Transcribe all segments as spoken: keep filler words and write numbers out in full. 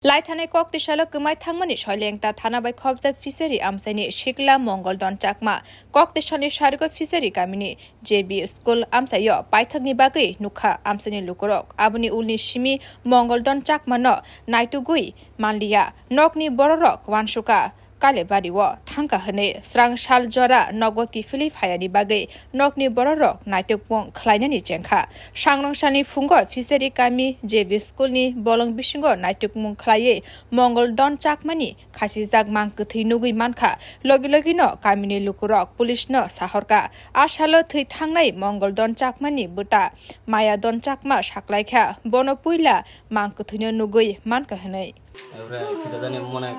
Laithanai kok tisalo kwmai thangmani Soilengta thana bai khopjak Fishery amchaini sikla Mongol Don Chakma. Kok tisani sariko Fishery kamini J B school amchaio paithakni bagwi nukha amchaini lukurok. Aboni ulni simi Mongol Don Chakmano naitugwi manliya. Nokni bororok wansukha Kalebari o thangkha hwnwi srang sal jora nogo kiphilwi phayani bagwi nokni bororok naitukmung khlainani chengkha. Sangrongsalni phungo Fishery kami J B school ni bolong bisingo naitukmung khlaiwi Mongol Don Chakmani khasijak mang kwthwi nugwi mankha. Logi logino kamini lukurok police no sahorkha. A salo thwi thangnai Mongol Don Chakmani bwta Maya Don Chakma saklaikha. Bono puila mang kwthwino nugwi mankha hwnwi. এবারে কিতা জানি মনে,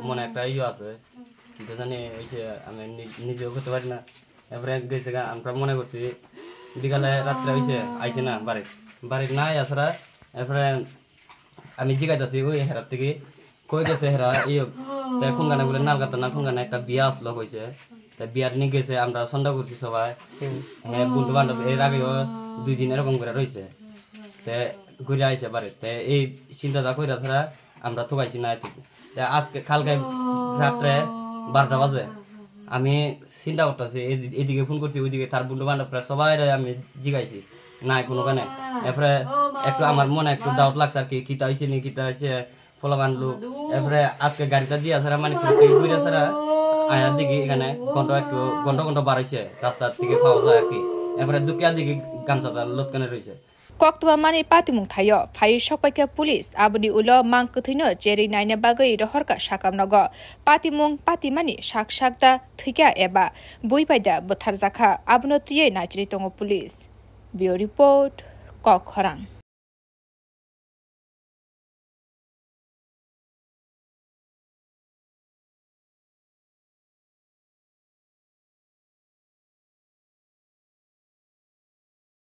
মনে একটা ইয়ে আছে, কিতা জানি হইছে, আমি নি-, নিজেও করতে পারি না। এবারে গেছে গা, আমরা মনে করছি বিকালে রাত্রে হইছে, আইছে না বাড়ি, বাড়ি না আইয়া ছাড়া। এবারে আমি জিগাইতাছি ওই হেরার থেকে, কই গেছে হেরা, ইয়ে, তে কোন গানে বলে নালগাতা না কোন গানে একটা বিয়া আসলো কইছে, তে বিয়ার নিয়ে গেছে, আমরা সন্দেহ করছি সবাই। হ্যাঁ, বন্ধু বান্ধব এর আগেও দুই দিন এরকম করে রইছে। তে ঘুরে আইছে বাড়ি। তে এই চিন্তা যা কইরা ছাড়া আমরা তো গাইছি না এতটুকু। তে আজকে কালকে রাত্রে বারোটা বাজে আমি চিন্তা করতেছি, এদি-, এদিকে ফোন করছি, ওইদিকে তার বন্ধু বান্ধবরা সবাই আমি জিগাইছি, নাই কোনো কানে। এরপরে একটু আমার মনে একটু ডাউট লাগছে আর কি, কিতা হয়েছে নি, কিতা হয়েছে, ফলাবান লোক। এরপরে আজকে গাড়িটা দিয়ে ছাড়া মানে ঘুরে ছাড়া আয়া দেখি এখানে গন্ধ একটু গন্ধ গন্ধ বার হয়েছে, রাস্তার দিকে পাওয়া যায় আর কি। এরপরে দুকিয়া দিকে গামছাটা লটকানো রয়েছে। Koktwma mani patimung thaio phai sokpaikha police, aboni ulo mang kwthwino cherwi naina bagwi rohorkha sakam nogo. Patimung patimani sak sakta thwikha eba bui bai da bwtharjakha, abono twiwi naichiri tongo police. Bureau report, Kok Khorang.